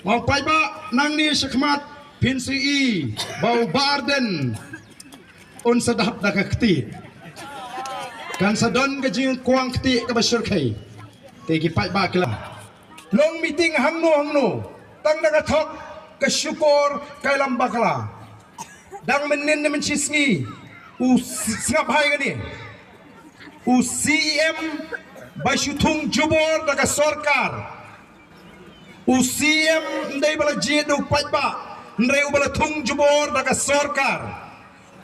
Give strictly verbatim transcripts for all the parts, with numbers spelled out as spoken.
Mo paidbah, nangne shakhmat phin sa ïohi ba u Bah Ardent un sa dap da ka kti. Kan sa don ka jingkwang kti kaba shyrkhei. Te ki paidbah ki la long meeting hangno hangno, tang da ka thok ka shukor ka ïalam bakla. Dang mynnin ne mynshisngi u s- sngap hai kane. U C E M ba shu thung jubor da ka sorkar. U C E M ym dei ba la jied da u paidbah, hynrei u ba la thung jubor da ka sorkar.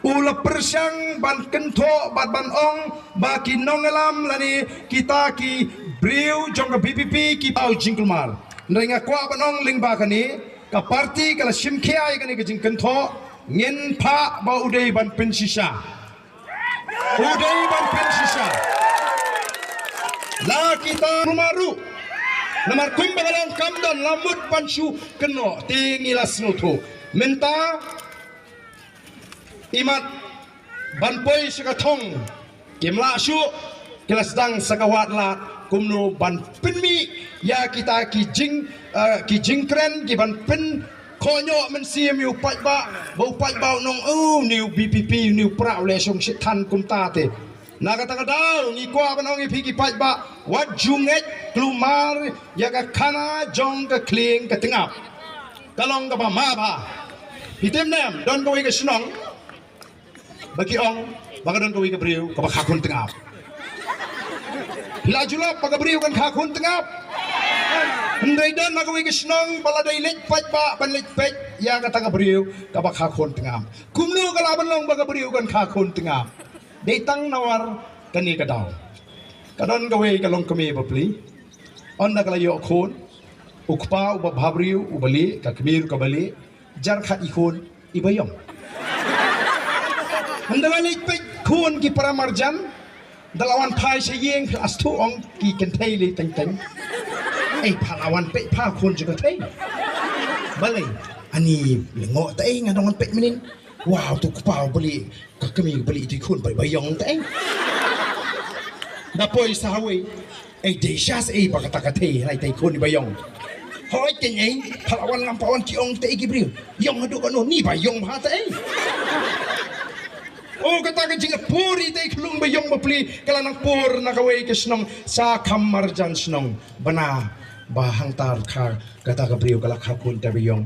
U la pyrshang ban kynthoh bad ban ong ba ki nongïalam lane kita ki briew jong ka V P P ki paw jingkulmar. Hynrei nga kwah ban ong lyngba kane, ka party ka la shim khia ïa kane ka jingkynthoh, ngin phah ba u dei ban pynshisha. U dei ban pynshisha. La kita kulmar ruh. Namar kumba ka long kam don la mut ban shu kynnoh te ngi la sngewthuh. Mynta imat ban poi sha ka thong kim lah shuh, ki la sdang sa ka wad lad kumno ban pynmih ïa kita ki jing, eh, ki jingkren ki ban pyn Khot noh mynsiem ïa u paidbah, ba u paidbah u nong, oh, une u V P P, une u prah u leh shong shit than kumta te. Na kata ka daw ngi kwah ban ong ïa phi ki paidbah, wat ju ngeit kulmar ïa ka khana jong ka khlieng ka tngap. Ka long kaba ma bha. Phi tip ne em, don kawei ka shnong ba ki ong ba ka don kawei ka briew kaba kha khun tngap. Phi la ju lap ba ka briew kan kha khun tngap? Hynrei don na kawei ka shnong ba la dei leit paidbah ban leit peit ïa kata ka briew kaba kha khun tngap. Kumno ka lah ban long ba ka briew kan kha khun tngap? Dei tang namar kane ka daw. Ka don kawei ka longkmie bapli. Ynda ka la ïoh khun, u kpa uba bhabriew uba lieh, ka kmie ruh kaba lieh, jar khat i khun iba ïong. Ynda la leit peit khun ki para marjan, da la wan phai sha ïing, phi la sngewthuh, ong ki kynthei lei teng teng. Ei, pha la wan peit pha khun jong ka thei. Balei? Ani lyngngoh te ei, nga dang wan peit mynnin. Wow, tu kpa uba lieh, ka kmie uba lieh, tu i khun ba iba ïong te ei. Da poi sa hawei. Ei, dei shisha ei ba kata ka thei, hynrei te i khun iba ïong. Hooid keiñ ei, pha la wan ngam pat wan ki ong te ei ki briew. Ïong haduh katno, ni ba ïong bha te ei. Oh, kata ka jingpur ïa te i khlung ba ïong bapli, ka la nang pur na kawei ka shnong, sa kham marjan shnong. Bana ba hangta kha kata ka briew ka la kha khun te ba ïong.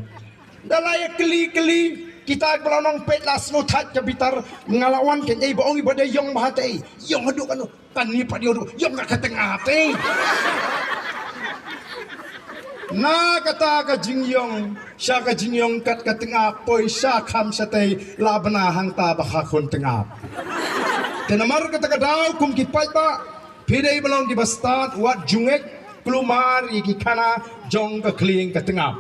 Da la ïa kylli kylli, kita ba la nang peit la sngewthuh ka bitar, nga la wan keiñ ei ba ong iba dei ïong bha te ei. Ïong haduh katno. Kane pat ïoh ruh ïong kat ka tngap te. Na kata ka jingïong sha ka jingïong kat ka tngap, poi sha kham shatei, la bna hangta ba kha khun tngap. Te namar kata ka daw kum ki paidbah, phi dei ba long kiba stad, wat ju ngeit kulmar ïa ki khana jong ka khlieng ka tngap.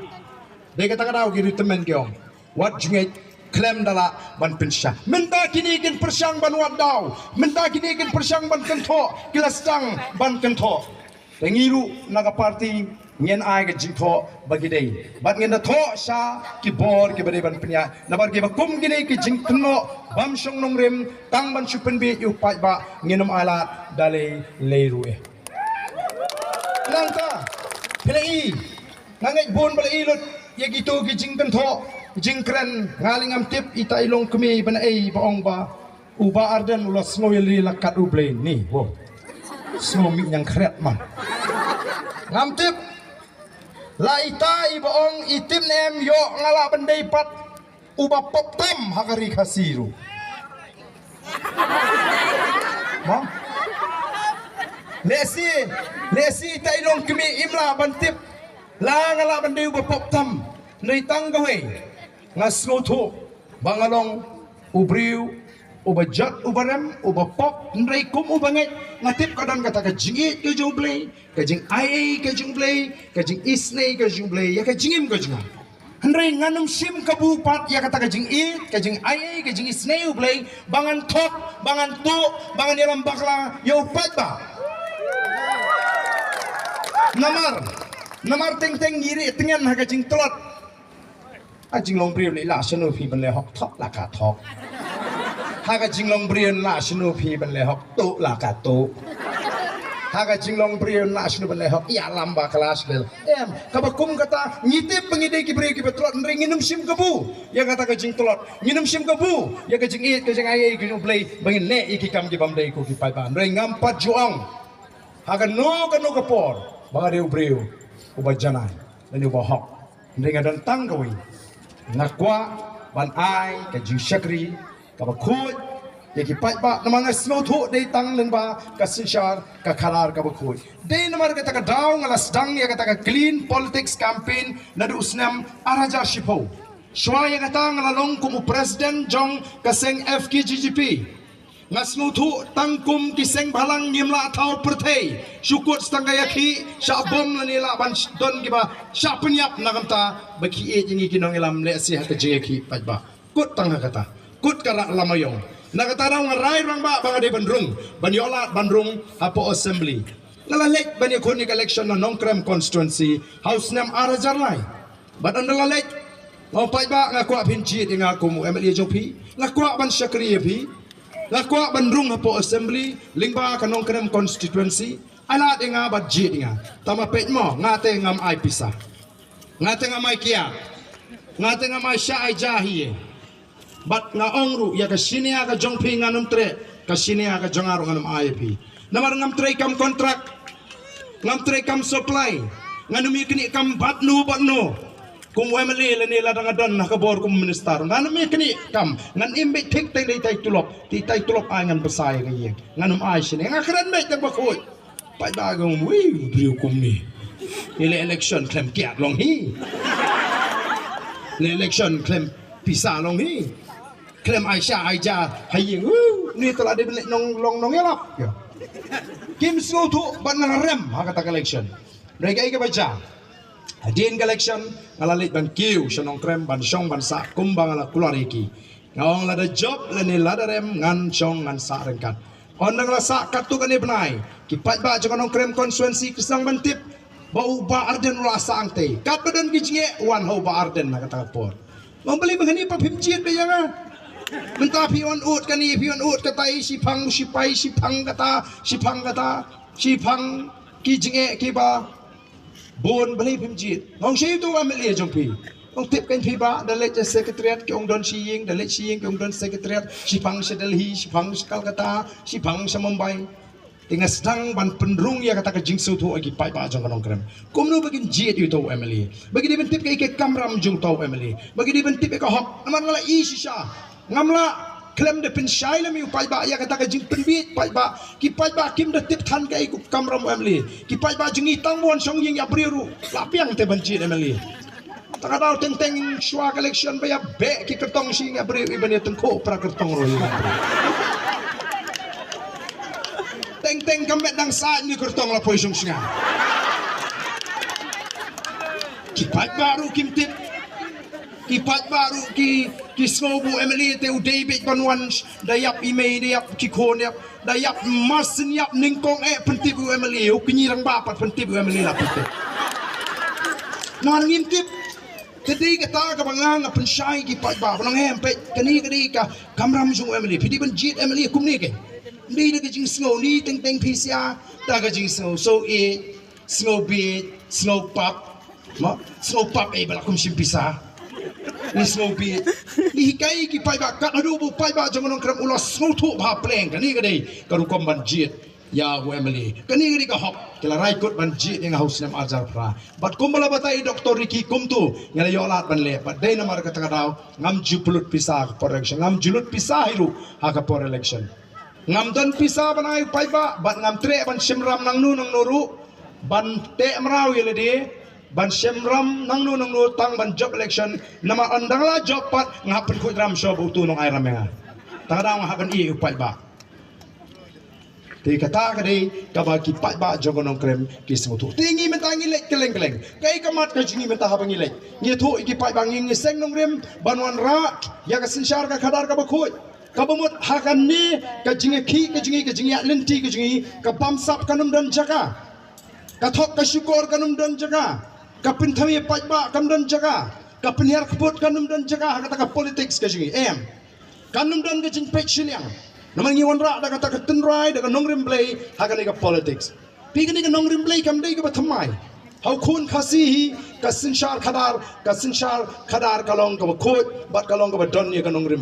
Dei kata ka daw ki ri tymmen ki ong. Wat ju ngeit khlem da lah ban pynshisha. Mynta kine kin pyrshang ban wad daw. Mynta kine kin pyrshang ban kynthoh. Ki la sdang ban kynthoh. Te ngi ruh na ka party ngin ai ka jingthoh ba ki dei. Bad ngin da thoh sha ki bor kiba dei ban pynïaid. Namar kiba kum kine ki jingkynnoh bym shong nongrim tang ban shu pynbiej ïa u paidbah, ngin ym ai lad da lei lei ruh eh. Nangta phi la i Nga ngeit bun ba la i lut ïa kito ki jingkynthoh, jingkren, nga lei ngam tip ita i longkmie ban ei ba ong ba u Bah Ardent u la sngew ïa la kat U Blei ni, wo. Sngew mih ñiangkhriat man. Ngam tip. La ita i ba ong i tip ne em ïoh nga lah ban dei pat uba pop tam ha ka ri Khasi ruh. Mo? Lehse, lehse ita i longkmie im lah ban tip. La nga lah ban dei uba pop tam. Hynrei tang kawei nga sngewthuh ba nga long u briew uba jot uba rem uba pop, hynrei kum uba ngeit nga tip ka don kata ka jingïeit ka jong U Blei, ka jingai ei ka jong U Blei, ka jingisynei ka jong U Blei ïa ka jingim ka jong nga. Hynrei ngan ym shim kabu pat ïa kata ka jingïeit, ka jingai ei, ka jingisynei U Blei ba ngan thok, ba ngan tuh, ba ngan ïalam bakla ïa u paidbah. Namar, namar teng teng ngi rieh tngen ha ka jingtlot. Ha jinglong briew lei lah shano phi ban leh hok, thok la ka thok. Ha ka jinglong briew lah shano phi ban leh hok, tuh la ka tuh. Ha ka jinglong briew na shinu ban leh hok, ïalam ba ka la shlel. Em, kaba kum kata, ngi tip ba ngi dei ki briew kiba tlot, hynrei ngin ym shim kabu ïa kata ka jingtlot, ngin ym shim kabu ïa ka jingïeit ka jingai ïa ka jong U Blei ba ngin leh ïa ki kam ki bym dei, ko ki paidbah. Hynrei ngam pat ju ong ha kano kano ka por ba nga dei u briew uba janai lane uba hok. Hynrei nga don tang kawei, nga kwah ban ai ka jingshakri kaba khuid ïa ki paidbah, namar nga sngewthuh dei tang lyngba ka synshar ka khadar kaba khuid. Dei namar kata ka daw nga la sdang ïa kata ka clean politics campaign naduh u snem ar hajar shiphew. Shuwa ïa kata nga la long kum u president jong ka seng F K J G P. Nga sngewthuh tang kum ki seng bhalang ngim lah thaw pyrthei, shu kut tang ka ïakhih, shah bom lane lah ban don kiba shah pynïap, na kumta ba ki ïeit ïa ngi ki nongïalam lehse ha ka jingïakhih paidbah. Kut tang ha kata, kut ka rah lama ïong. Na kata daw nga rai rangbah ba nga dei ban rung, ban ïoh lad ban rung hapoh assembly. Nga la leit ban ïakhun ïa ka election na Nongkrem constituency ha u snem ar hajar lai. Bad ynda la leit, nga ong paidbah, nga kwah phin jied ïa nga kum u M L A jong phi. Nga kwah ban shakri ïa phi. Nga kwah ban rung hapoh assembly lyngba ka Nongkrem constituency. Ai lad ïa nga bad jied ïa nga. Tangba peit mo, nga te ngam ai pisa, nga te ngam ai kiad, nga te ngam ai shah ai ja hi. Bad nga ong ruh, ïa ka shinia ka jong phi ngan ym treh, ka shinia ka jong nga ruh ngan ym ai ïa phi. Namar ngam trei kam kontrak, ngam trei kam supply, ngan ym ïa knieh kam bad no bad no. Kum u M L A lane lada nga don ha ka bor kum minister, ngan ym ïa knieh kam, ngan im beit thik te dei tai tulop, te tai tulop ai ngan bsa ïa ka ïing, ngan ym ai shane, nga kren beit tang ba khuid. Paidbah ka ong, wi, briew kum ni. Ni leh election khlem kiad long hi. Leh election khlem pisa long hi. Khlem ai shah ai ja ha ïing. Uh, ni te la dei ban leh nong long nongïalap. Ïa. Kim sngewthuh ban nang rem ha kata ka election. Hynrei kaei kaba jia? Hadien ka election nga la leit ban kiew sha Nongkrem ban shong ban sah kumba nga la kular ïa ki. Nga ong lada jop lane lada rem ngan shong ngan sah ryngkat. Ynda nga la sah katto katne bnai, ki paidbah jong ka Nongkrem constituency ki sdang ban tip ba u Bah Ardent u la sah hangtei. Katba don ki jingeh wan ha u Bah Ardent na kata ka por. Nga ong balei mynhynnin pat phim jied beit ïa nga? Mynta phi wan ud kane, phi wan ud kata, i shiphang u shipai, shiphang kata, shiphang kata, shiphang ki jingeh kiba bun, balei phim jied? Nga ong sha uto u M L A jong phi. Ong tip kein phi bah, da leit sha secretariat ki ong don shi ïing, da leit shi ïing ki ong don secretariat, shiphang sha Delhi, shiphang sha Calcutta, shiphang sha Mumbai. Te nga sdang ban pynrung ïa kata ka jingsngewthuh ha ki paidbah jong ka Nongkrem. Kumno ba kin jied ïa uto u M L A? Ba ki dei ban tip kaei ka kamram jong uto u M L A. Ba ki dei ban tip ïa ka hok. Namar nga la i shisha. Ngam lah khlem da pynshai lem ïa u paidbah ïa kata ka jingpynbieit paidbah. Ki paidbah kim da tip than kaei ka kamram u M L A. Ki paidbah jong ngi tang ba wan shong ïing ïa briew ruh la biang te ban jied M L A. Tang ka daw teng teng shuwa ka election ba ïa beh ki kyrtong shi ïing ïa briew, i ban ïa tyngkhuh para kyrtong ruh ïa briew. Teng teng ka met dang sait ni kyrtong la poi shong shnga. Ki paidbah ruh kim tip. Ki paidbah ruh ki, ki sngew ba u M L A te u dei beit ban wan, da ïap i mei, da ïap ki khun, ïap, da ïap marsien, ïap nyngkong eh pyntip u M L A, u kñi rangbah pat pyntip u M L A la pyntip. Namar ngim tip. Te dei kata kaba nga nga pynshai ki paidbah, ba nang em peit, kane ka dei ka kamram jong u M L A, phi dei ban jied M L A kumne kein. Dei da ka jingsngew, ni teng teng phi sia da ka jingsngew, so eh, sngew bieit, sngew pap. Mo, sngew pap eh ba la kum shim pisa. Ni sngew bieit. Ni hikai ki paidbah, kat haduh ba u paidbah jong ka Nongkrem u la sngewthuh bha pleng, kane ka dei ka rukom ban jied ïa u M L A. Kane ka dei ka hok, ki la rai kut ban jied ïa nga ha u snem ar hajar phra. Bad kumba la batai i Doktor Ricky kumto, nga la ïoh lad ban leh, bad dei namar kata ka daw ngam ju pynlut pisa ha ka por election, ngam ju lut pisa hi ruh ha ka por election. Ngam don pisa ban ai u paidbah, bad ngam treh ban shim ram nangno nangno ruh, ban teh mraw ïa lade, ban shim ram nangno nangno tang ban jop election, namar ynda nga la jop pat nga hap pynkhuid ram shuwa ba uto u nong ai ram ïa nga. Tang ka daw nga hap ban ïeh ïa u paidbah. Te kata ka dei kaba ki paidbah jong ka Nongkrem ki sngewthuh. Te ngi mynta ngi leit kylleng kylleng. Kaei ka mat ka jong ngi mynta haba ngi leit? Ngi ïathuh ïa ki paidbah, ngi, ngi seng nongrim ban wanrah ïa ka synshar ka khadar kaba khuid. Kaba mut ha kane ka jingïakhih ka jong ngi, ka jingïaid lynti ka jong ngi, ka bamsap kan ym don jaka. Ka thok ka shukor kan ym don jaka. Ka pynthame paidbah kan ym don jaka. Ka pynhiar kput kan ym don jaka ha kata ka politics ka jong ngi. Em. Kan ym don ka jingpeit shiliang. Namar ngi wanrah da kata ka tynrai, da ka nongrim Blei ha kane ka politics. Phi, kane ka nongrim Blei kam dei kaba thymmai. Ha u khun Khasi hi ka synshar khadar, ka synshar khadar ka long kaba khuid bad ka long kaba don ïa ka nongrim